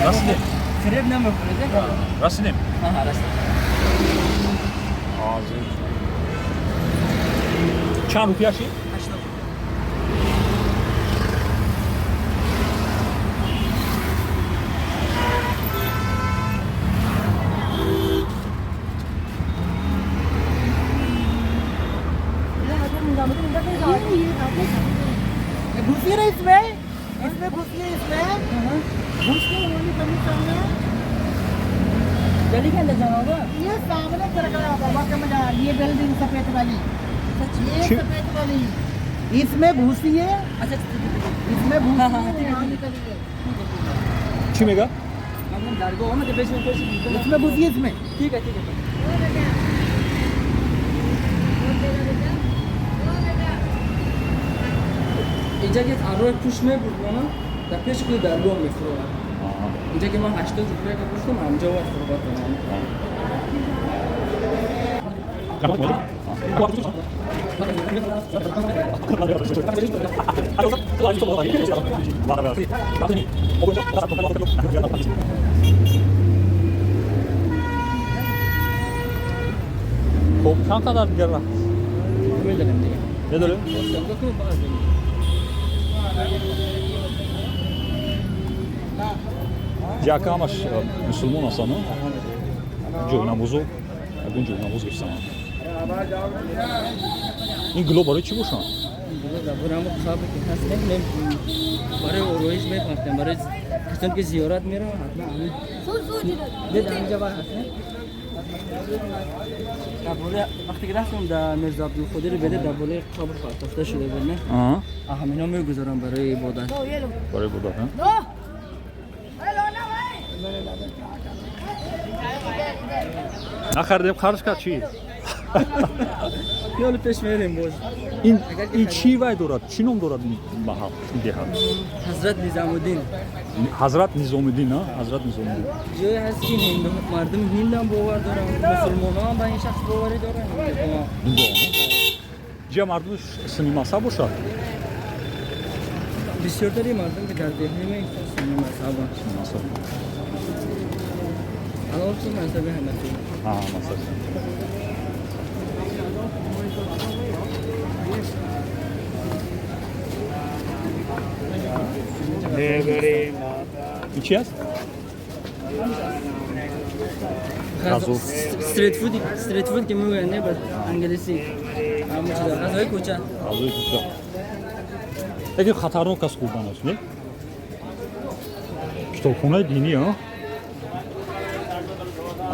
Расидем. Фиреб намехӯред? Расидем. Аҳа, расидем. Ҳозир. Чанд рупия шид? 80. घुसिए ना इसमें, इसमें घुसिए, इसमें घुसिए, ओनली बनी सामने। गली के अंदर जाना होगा। ये सामने दरगाह बाबा का मजार, ये बिल्डिंग सफेद वाली, ये सफेद वाली, इसमें घुसिए। अच्छा, ठीक है, ठीक है। इसमें हाँ, हाँ, घुसिए, ठीक है, वहाँ ठीक है। निकलिए। Чӣ мега? ман даргоҳ омада пеш пеш। इसमें घुसिए, इसमें। ठीक है, ठीक है। инҷа ки роҳи пушт мебурд мана дар пеши худи даргоҳ мефуровад. Инҷа ки ман 80 рупия ка гуфтам, ҳамҷо вай фурӯбад дорам. Хуб, чанд қадар дигар рафт? Медонем дига. Медонем? Яка ҳамаш мусулмон ҳастанд, ҷойнамозу ягон ҷойнамоз гирифтанд. Ин гуло барои чӣ бошанд? Қабре ки ҳаст, барои ороиш мепартем, барои касоне ки зиёрат мераванд, ҳатман дед ҳаминҷа бар ҳаст. Дар болои, вақте ки рафтем дар Мирзо Абдулқодири Беде, дар болои қабр партофта шуда буд, не, ҳамино мегузорам барои ибодат. Барои ибодат. Нахардем, харҷ кард чӣ? Ёле пеш мерем боз. Ин чӣ вай дорад, чӣ ном дорад ин маҳал, ин деҳа? Ҳазрат Низамуддин. Ҳазрат Низомиддин, Ҳазрат Низомиддин. Ҷое ҳаст ки мардуми ҳиндам бовар доранд, мусулмонҳоам ба ин шахс боварӣ доранд. Ҷа мардумаш сунни мазҳаб бошад? Бисёртари мардум ки дар деҳа меистанд, сунни мазҳабанд. Алофи мазҳаби ҳанафӣ. Мазҳаби. Ин чи аст? Ғазо. Street food, street food ки мегӯянд, не, ба англисӣ ҳамон чиза, ғазои кӯча. Ғазои кӯча. Лекин хатарнок аст хӯрданаш, не? Китобхонаи динӣ, а?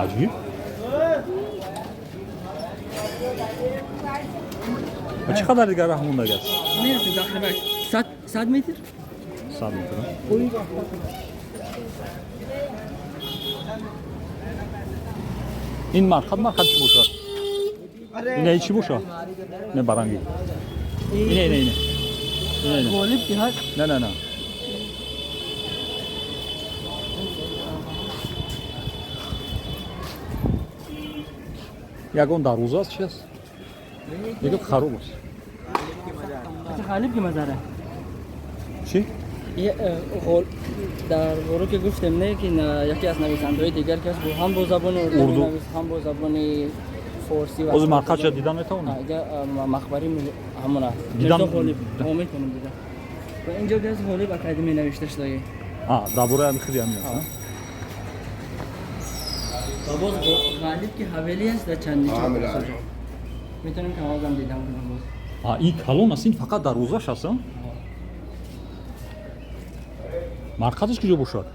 Аҷиб. Ва чӣ қадар дигар раҳ мондаги аст? Мерасем, тақрибан 100 метр. 100 метр. Ин марқад, марқад чӣ бошад? Ина чӣ бошад? Не, баранги. Ина, ина, ина. Ина, ина. Ғолиб ки ҳаст. Не, не, не. Ягон дарвоза аст, чи аст? Ягон хароб аст. Ғолиб ки мазара. Чӣ? Дар боро ки гуфтем, не, ки яке аз нависандаҳои дигар ки аст, ҳам бо забони урду менавис, ҳам бо забони форсӣ. Ози марқадша дидан метавонем? Мақбари ҳамон аст. Дидан Ғолиб метавонем дида. Ва инҷо ки аст, Ғолиб академия навишта шудаги. Дар бораи ҳами худи ҳамин аст? Ва боз Ғолиб ки ҳавели аст дар чанди чор метавонем ки ҳозам дидан кунем боз. Ин калон аст, ин фақат дарвозаш аст? Марказаш куҷо бошад?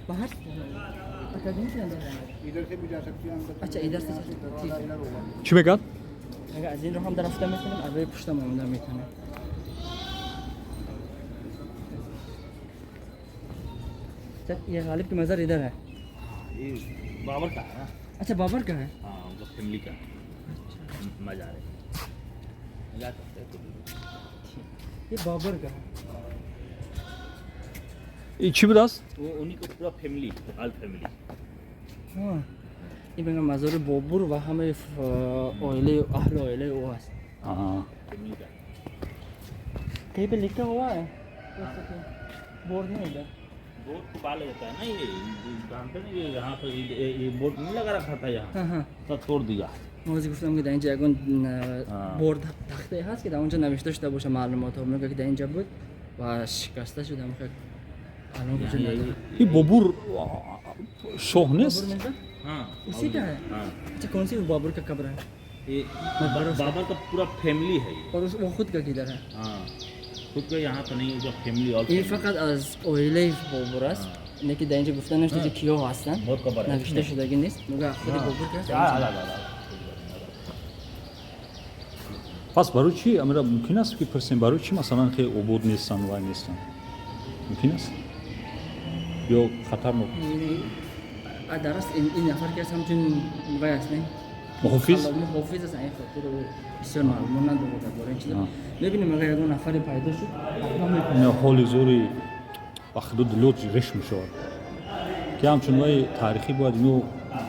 बाहर अकेडमी के अंदर। अच्छा, इधर से ठीक है। Чӣ мегӯяд? Аз ин роҳ ҳам дарафта метавонем, аз рӯи пуштам омода метавонем. ये गालिब की मज़ार इधर है। ये बाबर का है ना। अच्छा, बाबर का है। हाँ, उनका फैमिली का मज़ार है, जा सकते हैं। ये बाबर का है। Ин чӣ будааст? वो उन्हीं का पूरा family, all family. हाँ। Ин мегӯям мазори Бобур ва ҳамаи оилаи аҳли оилаи ӯ аст. Аҳа. कहीं पे लिखा हुआ है, बोर्ड नहीं इधर। बोर्ड को पाले जाता है ना, ये जानते नहीं, ये यहाँ पर ये बोर्ड नहीं लगा रखा था यहाँ। हाँ हाँ। सब तोड़ दिया। Мо ҳозир гуфтам, ки дар инҷа ягон борд тахтае ҳаст, ки дар онҷа навишта шуда боша маълумотҳо. Мегӯяд, ки дар инҷа буд ва шикаста шуда. Мехоҳад алон вуҷуд надорад. И Бобур шоҳ нест? Бобур мирза? हाँ। उसी का है? हाँ। अच्छा, कौन सी बाबर का कब्र है? ये बाबर का पूरा फैमिली है ये। और वो खुद का किधर है? हाँ, खुद का यहाँ तो नहीं है, जो फैमिली और ин фақат аз оилаи Бобур аст, не ки дар инҷа гуфта нашуда, ки киё ҳастанд. बहुत कबर है। Навишта шудагӣ нест. Мегӯяд, худи Бобур ки ҳаст. आ, आ, आ, आ, Пас барои чӣ амира мумкин аст, ки пурсем, барои чӣ масалан хеле обод нестанд, вай нестанд? Мумкин аст ё хатарнок? Дар аст ин нафар ки аст, ҳамчун вай аст, не? Муҳофиз? Муҳофиз аст. Ин хотир ӯ бисёр маълумот надорад дар бораи ин чизо. Мебинем, агар ягон нафаре пайдо шуд, ҳатман мепурсем. Ина ҳоли зори ба худо дилот реш мешавад, ки ҳамчун вай таърихӣ бояд ино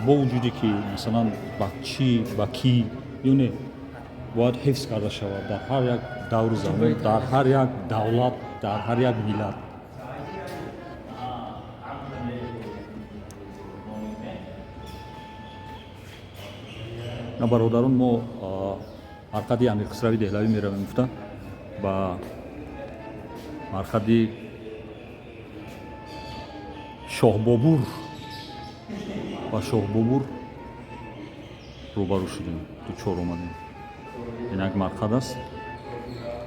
бо вуҷуде ки масалан ба чӣ, ба кӣ ё не, бояд ҳифз карда шавад дар ҳар як давру замон, дар ҳар як давлат, дар ҳар як миллат. На, бародарон, мо марқади Амирхусрави Деҳлавӣ меравем гуфта, ба марқади Шоҳбобур, ба Шоҳбобур рӯбарӯ шудем, дучор омадем. Ин як марқад аст,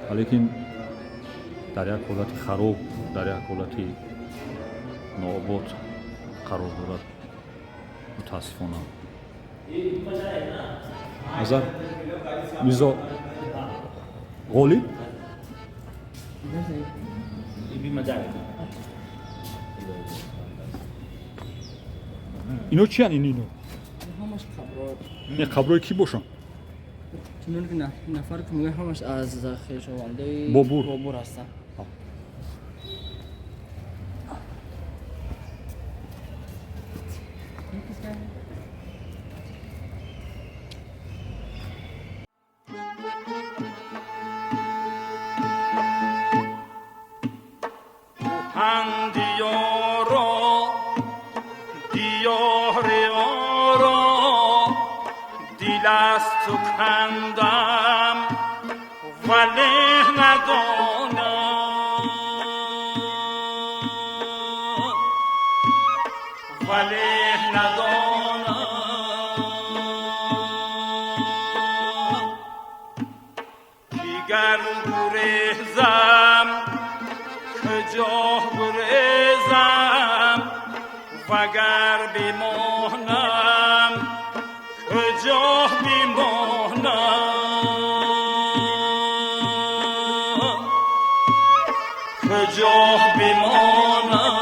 валекин дар як ҳолати хароб, дар як ҳолати нообод қарор дорад, мутаассифона. Назар Мирзо Ғолиб. ये भी मजा आएगा। Ино чиян, ин ино? Ҳамаш қабро. Не, қабрҳои кӣ бошанд? Чунон ки нафар ки мегӯяд, ҳамаш аз хешовандаи Бобур. Бобур ҳастанд. کهن دیارا دیار آرا دیل از تو کندم ولی ندانم، ولی ندانم دیگر گریزم کجا گریزم، وگر بمانم کجا بمانم، کجا بمانم.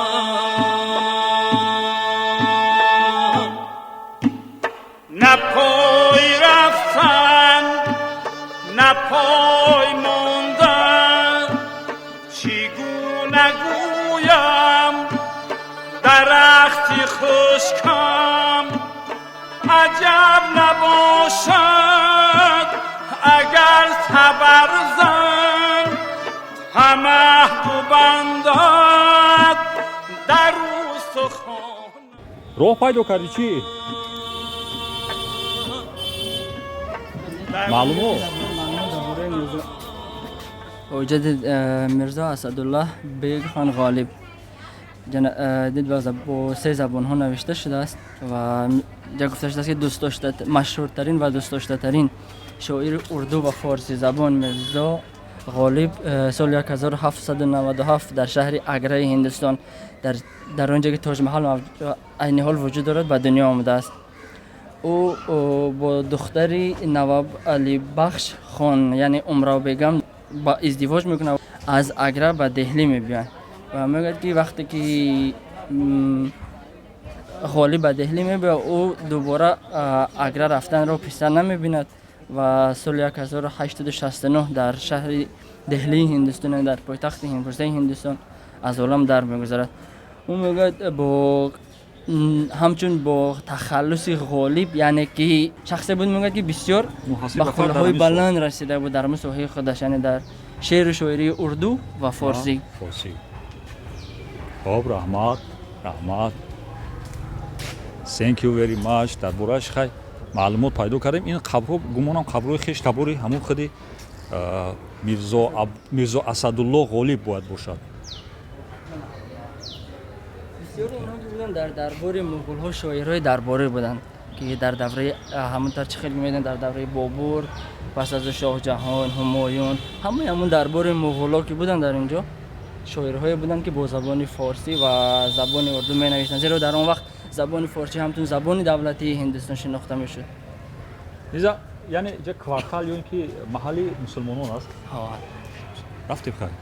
نه پای رفتن نه پای ماندن، چگونه گویم درختی خشکم، عجب نباشد اگر تبرزن همه ببندد در استخوان. Роҳ пайдо кардӣ, чӣ маълумот? Ҳоҷат Мирзо Асадуллоҳ Бег хон Ғолиб дид бо се забонҳо навишта шудааст ва ҷа гуфта шудааст, ки дӯстдошта машҳуртарин ва дӯстдоштатарин шоири урду ва форсӣ забон Мирзо Ғолиб соли 1797 дар шаҳри Аграи Ҳиндустон, дар он ҷо ки Тоҷмаҳал айни ҳол вуҷуд дорад, ба дунё омадааст. Ӯ бо духтари Наваб Алибахш хон, яъне Умрав Бегам, ба издивоҷ мекунад. Аз Агра ба Деҳлӣ мебиёянд ва мегӯяд, ки вақте ки Ғолиб ба Деҳлӣ мебиёяд, ӯ дубора Агра рафтанро писанд намебинад ва соли 1869 дар шаҳри Деҳлии Ҳиндустон, яъне дар пойтахти ҳиндустон, аз олам дар мегузарад. Ӯ мегӯяд, бо Ҳамчун бо тахаллуси Ғолиб, яъне ки шахсе буд, мегӯяд, ки бисёр Муҳасиб ба Зафар дар қуллаҳои ҳамин баланд расида буд дар ҳамин соҳаи худаш, яъне дар шеъру шоирии урду ва форсӣ. Форсӣ. Хоб, раҳмат, раҳмат, thank you very much. Дар борааш хай маълумот пайдо кардем. Ин қабрҳо, гумонам, қабрҳои хеш табори ҳамун худи Мирзо Асадулло Ғолиб бояд бошад. Бисёри онҳо ки буданд дар дарбори муғулҳо, шоирҳои дарборӣ буданд, ки дар давраи ҳамон тар чӣ хеле медонед, дар давраи Бобур, пас аз Шоҳҷаҳон, Ҳумоюн, ҳамаи ҳамон дарбори муғулҳо ки буданд, дар инҷо шоирҳое буданд, ки бо забони форсӣ ва забони урду менавиштанд, зеро дар он вақт забони форсӣ ҳамчун забони давлатии Ҳиндустон шинохта мешуд. Низа, яъне ҷа квартал ё ин ки маҳалли мусулмонон аст. Ҳа. Рафтем, хай.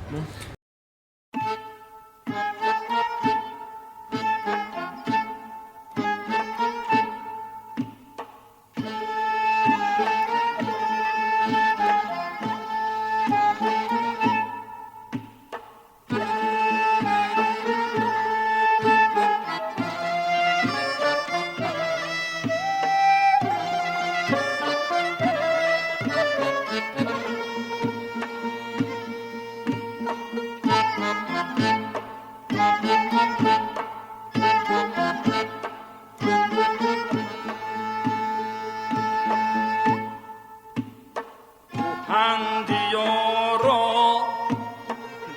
کهن دیارا،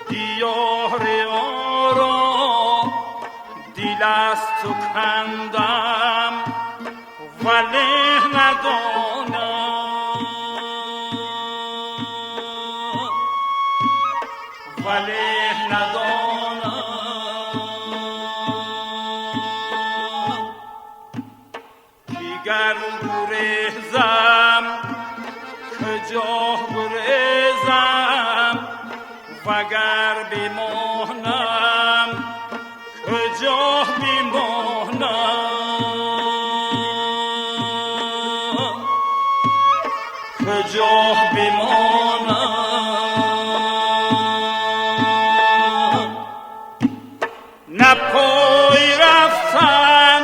دیار آرا، دل از تو کندم ولی ندانم، ولی ندانم که گر گریزم کجا گریزم، وگر بمانم کجا بمانم، کجا بمانم. نه پای رفتن،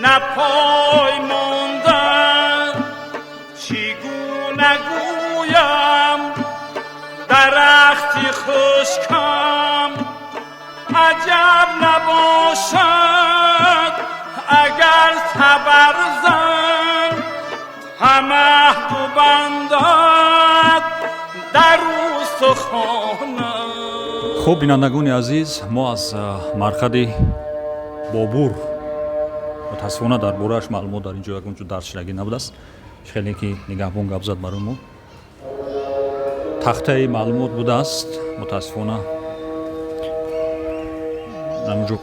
نه پای ماندن، چگونه گویم درختی خشکم، عجب نباشد اگر تبرزن طمع ببندد در استخوانم. Хуб, бинандагони азиз, мо аз марқади Бобур, мутаассифона, дар борааш маълумот дар ин ҷо ягон ҷо дарҷ шудагӣ набудааст. Хеле ки нигаҳбон гап зад барои мо, тахтаи маълумот будааст, мутаассифона, ҳаминҷо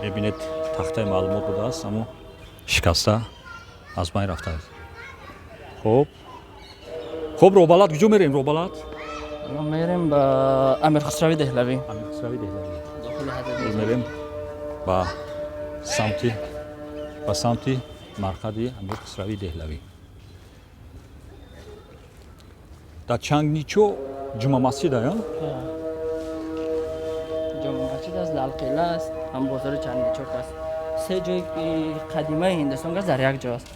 мебинед, тахтаи маълумот будааст, аммо шикаста аз байн рафтааст. Хуб, хуб, роҳбалад, куҷо мерем, роҳбалад? Мо мерем ба Амирхусрави Деҳлавӣ. Амирхусрави Деҳлавӣ. Дохили ҳазрат. Мерем ба самти марқади Амирхусрави Деҳлавӣ. Дар Чандничо Ҷума масҷид ая? Ҷома масҷид аст, Лалқила аст, ҳам бозори Чандничок аст. Се ҷое ки қадимаи Ҳиндустон аст, дар як ҷо аст: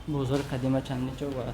бозори қадима, Чандничок ва